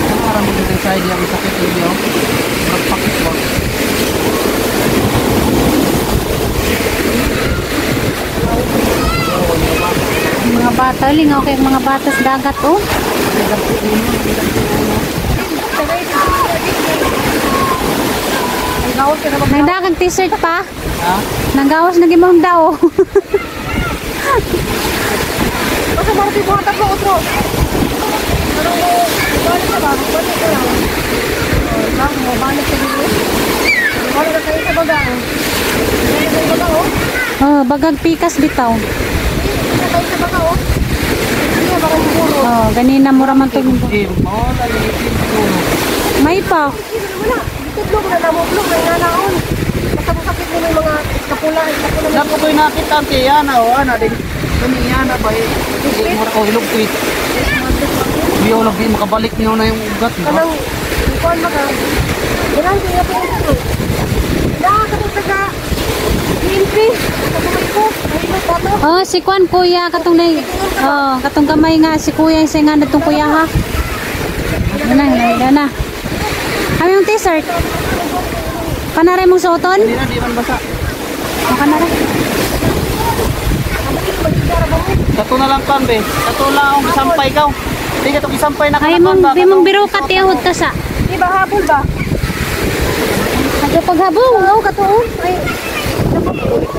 Speaker 3: Ang aram mo dito sa idea ang sakit inyo. Murag pakit ba?
Speaker 2: Mga bata, lingaw kay mga bata sa dagat oh. Nagdagang t-shirt pa.
Speaker 3: Ha?
Speaker 2: Nanggawas na gimong daw.
Speaker 1: Basta marating mo tatlo otro. Ano mo? Balik ka ba? Balik ka lang. Oh, lang mo balik ka dito. Balik ka kayo sa baga. Balik kayo sa baga oh.
Speaker 2: Oh, bagag pikas bitaw.
Speaker 1: Balik kayo sa baga oh. Hindi baka siguro.
Speaker 2: Oh, ganina mura man tong
Speaker 3: Gym. Oh, lalipin ko.
Speaker 2: May pa.
Speaker 1: Wala. Tutlog na namublog na inanaon. Basta masakit mo may mga kapula, kapula.
Speaker 3: Dapat ko'y nakita ang tiyana o ana din. Kani yana ba eh. Hindi mo ko hilog ko. Di ako lagi makabalik niyo na yung ugat mo.
Speaker 1: Kanang kuan ba ka? Ganang kaya po ito. Na katong taga PNP. Sa ko. Ay may pato.
Speaker 2: Oh, si Kwan kuya katong nay. Oh, katong gamay nga si kuya sa nga natong kuya ha. Ana, na na. Kami yung t-shirt. Kanare mong suoton?
Speaker 3: Hindi na, di man basa.
Speaker 2: Oh, kanare.
Speaker 3: Kato na lang kan be. Kato lang akong gisampay ka. Di ka to gisampay na
Speaker 2: Ay mong di mong biro ka tiyahod ta sa.
Speaker 1: Di ba habol ba?
Speaker 2: Ato paghabong.
Speaker 1: Oo, katuon. Ay,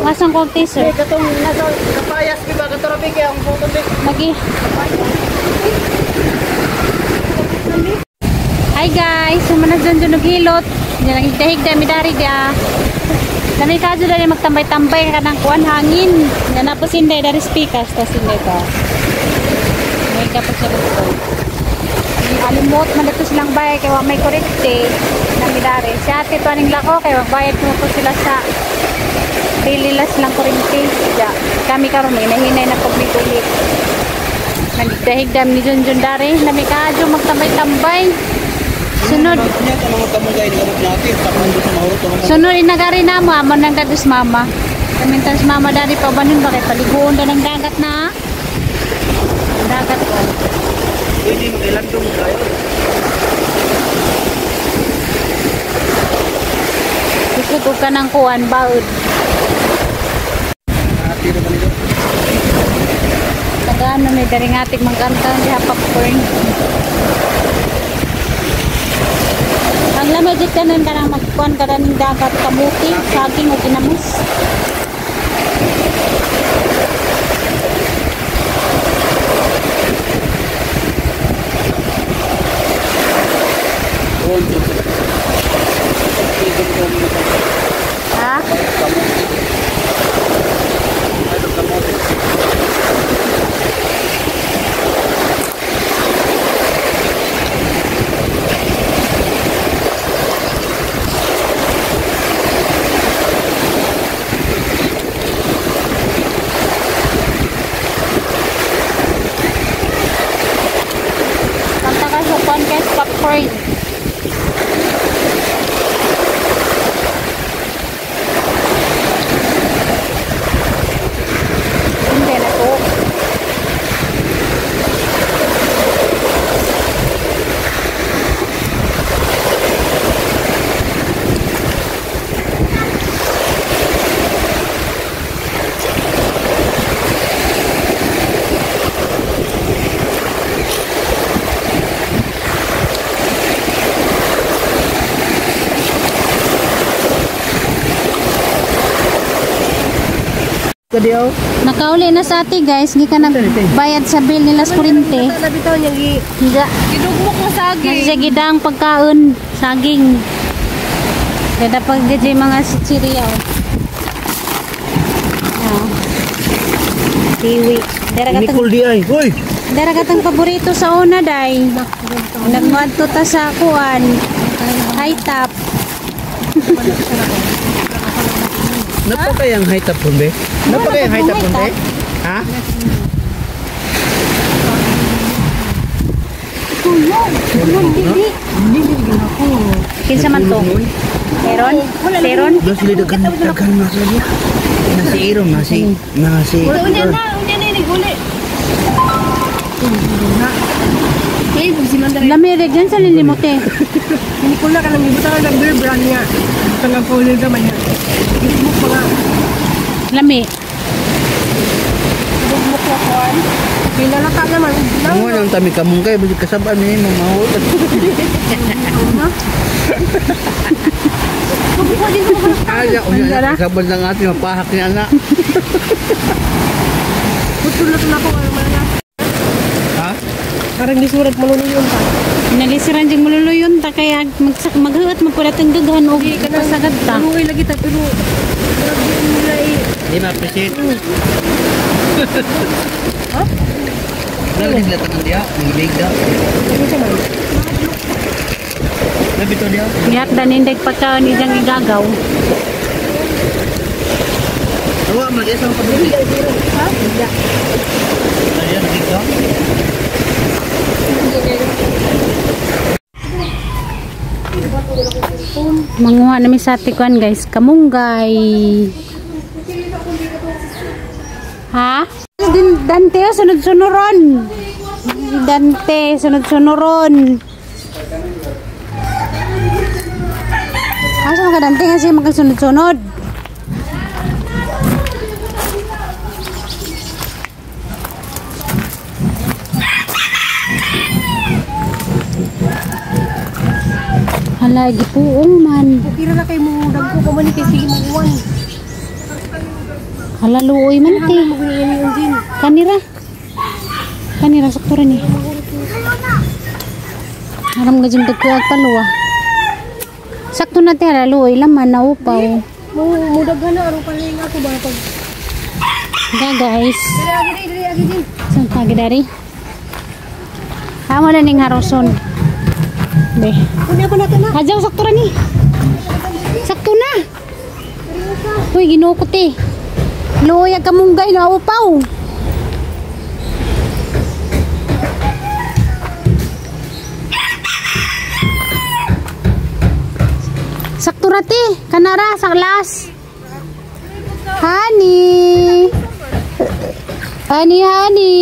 Speaker 2: Wasang kong t-shirt.
Speaker 3: Katong nasa kapayas di ba kato ra be kay ang suoton be.
Speaker 2: Lagi. Hi guys, sumana dyan dyan naghilot. Diyan ang higda-higda, midari dia. Dami ka dyan dali magtambay-tambay ka ng kuwan hangin. Yan na po sinday, dari speakers to sinday to. May ka po siya dito. Alimot man dito silang bayad kay wa may kuryente na midari. Si ate to aning lako kay magbayad mo po sila sa dili lang silang kuryente. Ja, kami karon may nahinay na pag may tulik. Nagdahigdam ni Junjun dari, nami kaadyo magtambay-tambay. Sunod,
Speaker 3: Niya tanong kamugay ni gamot natin sa mahurot
Speaker 2: sunod inagari na mo, amo nang kadus mama. Kamintan si mama daddy pa ba nun ba kay paliguon na ng dagat na? Dagat ko.
Speaker 3: Pwede mag-ilandong tayo.
Speaker 2: Isod ka ng kuan baod. Tagaan na may daringatik magkanta diha popcorn. Ang lamay jud kanon kanang magkuan ka ng dagat kamuti, saging o ginamos. Ha? Kanta ka sa kuan guys, popcorn. Hindi na to.
Speaker 3: Kadiyo.
Speaker 2: Nakauli na sa ati guys, gikan na bayad sa bill nila sa kurente.
Speaker 1: Bitaw niya gi
Speaker 2: Higa.
Speaker 1: gidugmok mo saging.
Speaker 2: Nasa gidang pagkaon, saging. Kada pag gajay mga sichirya. Oh. Kiwi. Dara katong
Speaker 3: Nicole di ay. Hoy.
Speaker 2: dara katong paborito sa una day. Nagmadto ta sa kuan. High top.
Speaker 3: Napa kayang high top be? Napa kayang high top be? Ha?
Speaker 2: Kinsa man to? Meron? Meron?
Speaker 3: Dos sila daghan daghan na sila. Na si Irom, na si na si.
Speaker 1: Unya na ini guli. Kay si Mandara.
Speaker 2: Lami dyan sa lilimote.
Speaker 1: Hindi ko na kanang gibutangan ng beer brand niya. Butang ang folder naman niya. Gidugmok pa nga.
Speaker 2: Lami.
Speaker 1: Gidugmok na kuan. Pinalata naman.
Speaker 3: Mo nang tami kamungkay bisag kasabaan ni mamahot. Ay, unya na kasabaan lang atin mapahak niya na.
Speaker 1: Putol na to na ako ano man na.
Speaker 3: Ha?
Speaker 1: Parang gisurat maluluyon pa.
Speaker 2: Nalisiran dyan maluluyon ta kaya maghuot mapulatang daghan og pasagad ta.
Speaker 1: Maluoy lagi ta pero grabe nila eh.
Speaker 3: Di ma-appreciate. Ha? Dali sila tangan dia, ngilig da.
Speaker 1: Ano siya man?
Speaker 3: Labi to dia.
Speaker 2: Gihat danindag pagkaon ijang igagaw.
Speaker 3: Awa man isang paduli.
Speaker 1: Ha?
Speaker 3: Ayan, ngilig da.
Speaker 2: Manguha nami sa tikuan guys, kamunggay. Ha? Din Dante oh, sunod-sunuron. Dante sunod-sunuron. Asa man ka Dante kasi magkasunod-sunod. Hala, gipuong man.
Speaker 1: Okay ra na kay mo dagko pa man ni kay sige mo uwan.
Speaker 2: Hala, luoy man ti.
Speaker 1: Mo gani yung gin.
Speaker 2: Kanira. Kanira, sakto rin eh. Aram ga dyan dagko ag paluwa. Sakto na ti, hala, luoy laman, naupaw.
Speaker 1: Mo mo daghan na aron paling ako ba pag.
Speaker 2: Ga guys.
Speaker 1: Dili agi dili agi din.
Speaker 2: Saan ka gidari? Amo na ning haroson. Be.
Speaker 1: Kunya pa natin na.
Speaker 2: Hadyaw, sakto ra ni. Sakto na. Uy, ginukot eh. Luoy ag kamunggay, naupaw. Sakto ra ti, kanara sa las. Honey! Honey, honey!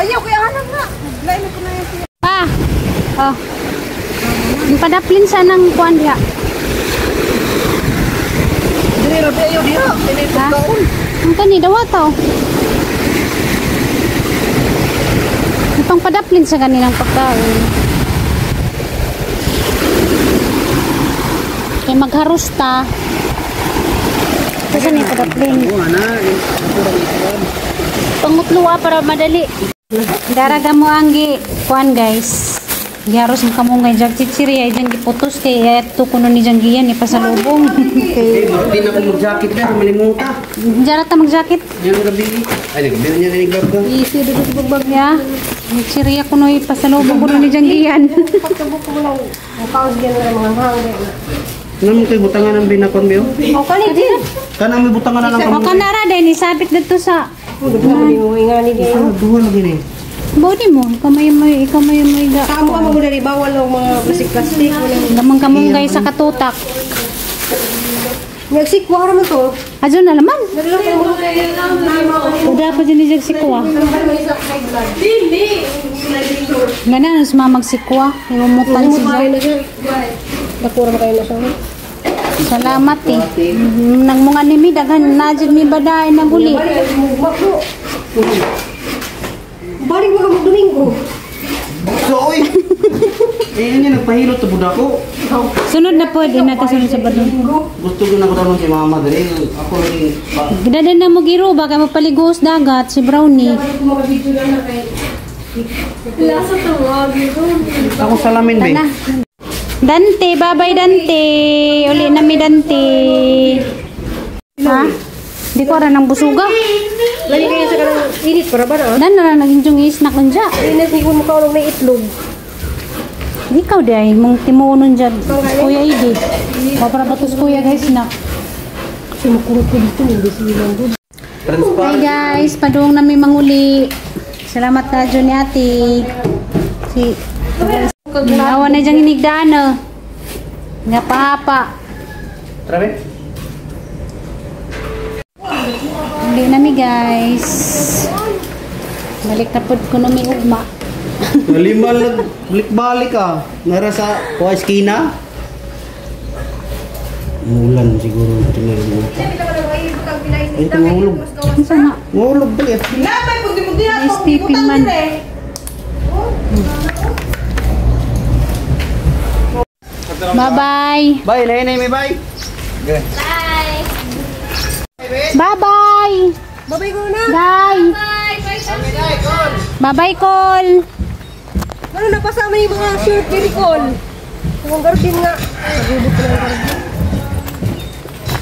Speaker 1: Ayaw, kaya anak na. Lain ko na yung
Speaker 2: Pa! Oh. Yung padaplin sa nang kuan diha.
Speaker 3: Dili ra ayo diha. Kini pagkaon.
Speaker 2: Ang kani dawata oh. Itong padaplin sa kanilang pagkaon. Kay magharusta. Kasi ni padaplin. Pangutluwa para madali. Daraga mo ang gi kuan guys. Giharos ang kamungay jag chichirya dyan giputos kay eto kuno ni jang giyan ipasalubong.
Speaker 3: Eh, di na ko mag-jacket na, malimuta.
Speaker 2: Diyan ta mag-jacket.
Speaker 3: Yan ang gabi. Ay, nagabi niya na yung ka.
Speaker 1: Easy, dito sa pagbag.
Speaker 2: Ya. Chichirya kuno ipasalubong kuno ni jang giyan.
Speaker 1: Pagkabok ko lang. Ang kaos dyan na mga hangin.
Speaker 3: Ano mo kay butangan ng binakon biyo?
Speaker 1: O, kani din.
Speaker 3: Kanang may butangan na lang
Speaker 2: O kanara din isabit dito sa
Speaker 3: Duha lagi ni.
Speaker 2: body mo. Ikaw may ga.
Speaker 1: Sa amo ka magudari, bawal ang mga plastic-plastic.
Speaker 2: Gamang kamunggay sa katutak.
Speaker 1: Nagsikwa raman to.
Speaker 2: Adyo na laman. Uda pa dyan ni jag sikwa. Gana sa mamag sikwa. Imumutan si Jag.
Speaker 1: Nakura ba kayo na siya?
Speaker 2: Salamat eh. Nang mga nimi daghan na jud mi baday na guli.
Speaker 1: Balik mo ka magdomingo.
Speaker 3: So, oy! Eh, yun yung nagpahilot to buda ko.
Speaker 2: Sunod na po, di na kasunod sa badong.
Speaker 3: Gusto ko na ko tanong si mama dali. Ako rin.
Speaker 2: Gidadan na mo giro, baka mapaligos dagat si Brownie.
Speaker 3: Ako salamin, be.
Speaker 2: Tana. Dante, bye-bye Dante. Uli na mi Dante. Ha? Di ko rin ang busuga.
Speaker 1: Lagi kayo sa kanang init para ba na?
Speaker 2: Dan na lang naging yung snack nun dya.
Speaker 1: Init ni ko mukha may itlog.
Speaker 2: Ikaw di ay, mong timunon dyan. Kuya Idi. Papara batos kuya guys na.
Speaker 1: Sumukurot ko dito, hindi sila lang.
Speaker 2: Hi guys, padung na mi manguli. Salamat na dyan ni ate. Si... Awa na dyan inigdaan oh. Nga pahapa.
Speaker 3: Trabe?
Speaker 2: Uli na mi guys. Balik na pod ko no mi ugma.
Speaker 3: Lima lang, balik-balik ah. Nara sa kuha eskina. Mulan siguro tingnan mo. Ay, ito mahulog.
Speaker 2: Unsa na?
Speaker 3: Mahulog balik.
Speaker 2: May sleeping man. Bye-bye.
Speaker 3: Bye, nay, may bye.
Speaker 2: Bye-bye.
Speaker 1: Babay ko na.
Speaker 2: Bye. Bye-bye, Col.
Speaker 1: Ano napasama yung mga shirt ni Nicole? Kung gardin nga. Nagubot ko ng gardin.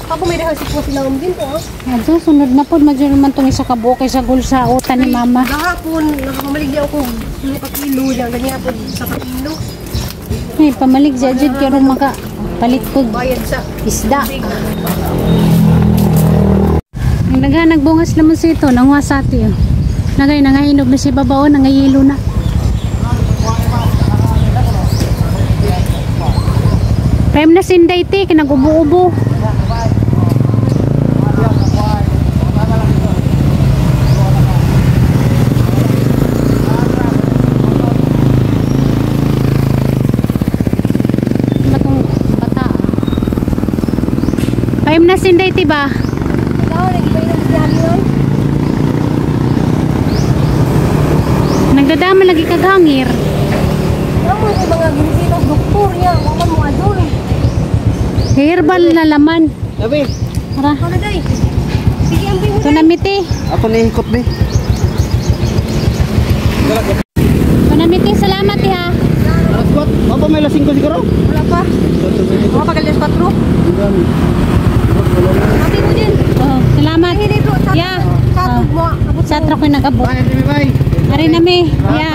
Speaker 1: Ako may dahil si sila din ko.
Speaker 2: Adto sunod na pod madyo naman tong isa ka buok kaysa gul sa utan ni mama.
Speaker 1: Gahapon, nakapamaligya ako. Yung kakilo lang, ganyan po sa kakilo.
Speaker 2: Ay, pamalig siya jud kay maka palit ko
Speaker 1: Bayad sa
Speaker 2: isda. Ang daghan nagbungas lamon sa ito, nanguha sa ati. Oh. Nagay nangahinog na si babao, nangayelo na. Prime na sinday ti, kinag-ubo-ubo. Batong bata. Prime na sinday ti ba?
Speaker 1: Ikaw, nag-iba yung si Yun?
Speaker 2: Nagdadama lagi kaghangir.
Speaker 1: Amo yung mga ginisitong doktor niya, waman mo adol.
Speaker 2: Herbal na laman.
Speaker 3: Sabi,
Speaker 2: Tara.
Speaker 1: Ano day? Sige, ambi mo.
Speaker 2: Ito na miti.
Speaker 3: ako nahikot be.
Speaker 2: Ito na miti. Salamat ha.
Speaker 3: Alas 4. Papa may lasing ko siguro.
Speaker 1: Wala pa. Mga pagalas 4. Ate mo din.
Speaker 2: Oh, salamat.
Speaker 1: Hindi dito.
Speaker 2: Yeah.
Speaker 1: Sa
Speaker 2: Oh.
Speaker 1: mo.
Speaker 2: Sa truck ko nag-abot.
Speaker 3: Bye, bye.
Speaker 2: Ari na mi. Yeah.